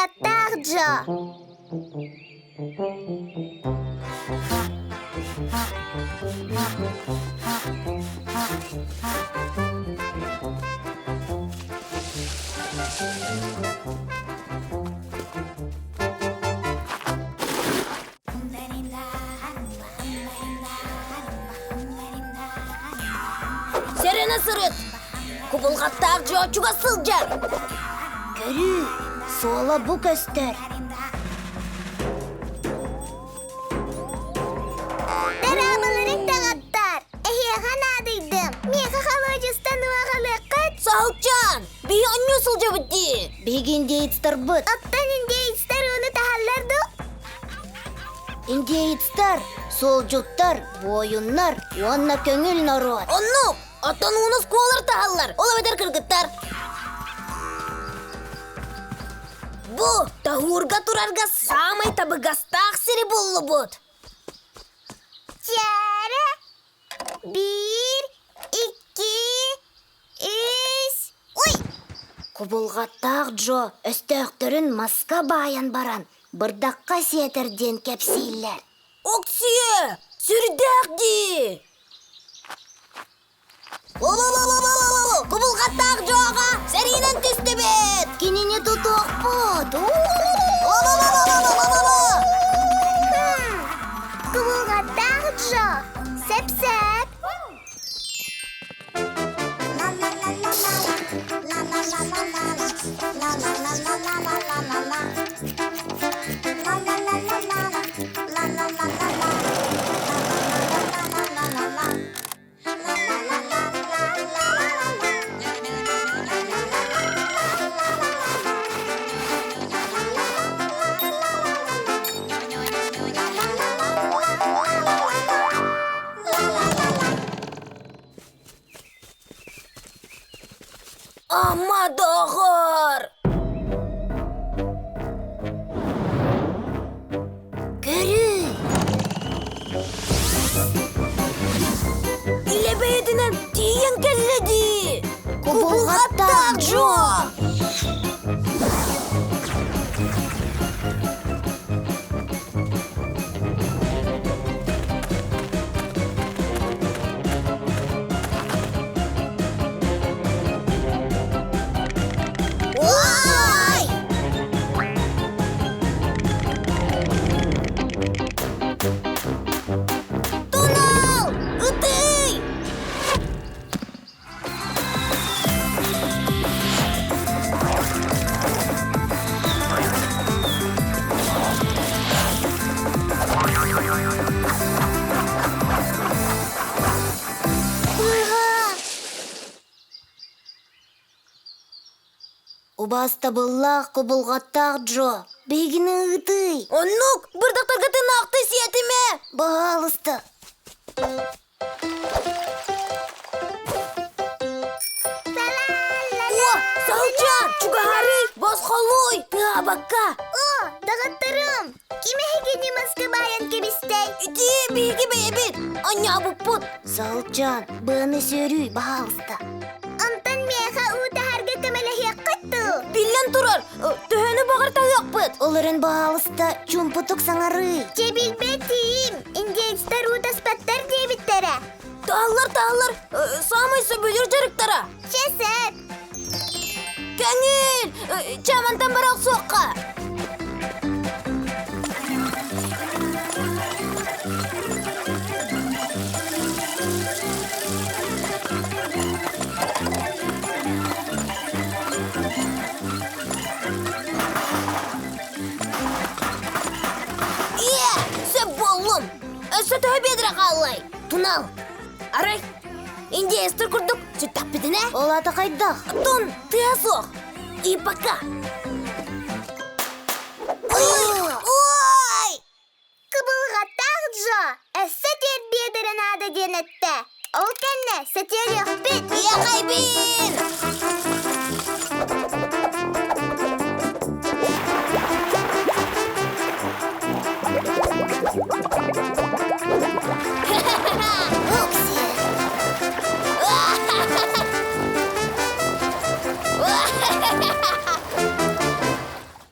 Кубулҕаттаах Джо. Сэрэнэ сырыт! Кубулҕаттаах дьиэ чугас сылдьар! Көрүү, суола бу көстөр. Дорооболорун даҕаттар! Эһиэхэ наадыйдым. Миэхэ холуодьустан уоҕалыаххыт? Саһылчаан, биһи онньуу сылдьабыт дии. Биһиги индеецтарбыт. Оттон индеецтэр ууну таһаллар дуу? Индеецтэр, суолдьуттар, буойуннар уонна көҥүл норуот. Оннук! Оттон ууну скуолар таһаллар, ол эбэтэр кыргыттар. Бу тоһуурга турарга саамай табыгастаах сири буллубут. Чээрэ, биир, икки, үс, ой! Кубулҕаттаах Джо өстөөхтөрүн маска баайан баран бырдахха сиэтэр диэн кэпсииллэр. Оксиэ, сүрдээх дии! Кубулҕаттаах Джоҕа сэриинэн түстүбүт! Кинини тутуохпут! Кубулҕаттаах Джо! Сэп-сэп! Ама доҕор! Көрүүй! Илэ бэйэтинэн тиийэн кэллэ дии! Кубулҕаттаах Джо! Ой! Тунал! Ытый! Убаастабыллаах кубулҕаттаах Джо, биһигини ыытый. Оннук, бырдахтарга тынаахты сиэтимэ. Баһаалыста. О, Салчан, чугаһарый, босхолуй, тыаабакка. О, доҕотторум, ким эһигини маска баайан кэбистэй? Ити биһиги бэйэбит, анньаабыппыт. Салчан, быаны сүөрүй, баһаалыста. Онтон миэхэ уу таһарга көмөлөһүөххүт дуу? Биллэн турар, төһөнү баҕар таһыахпыт. Ол эрэн, баһаалыста, чуумпутук саҥарыы. Дьэ билбэтим. Индеецтэр уу таспаттар диэбиттэрэ. Таһаллар, таһаллар, саамай сөбүлүүр дьарыктара. Чэ, сөп. Көҥүл! Чэ, мантан бара охсуохха. Ийэ, сөп буоллум. Өссө төһө биэдэрэ хааллай? Тунал. Арай, индеецтэр курдук сүттэхпитинэ? Ол аата хайдах? Тун, тыа суох. И пока. Ой! Кыбылҕаттаах Джо өссө түөрт биэдэрэ наада диэн эттэ. Ол кэннэ сэтиэлиэхпит. Иэхэйбин!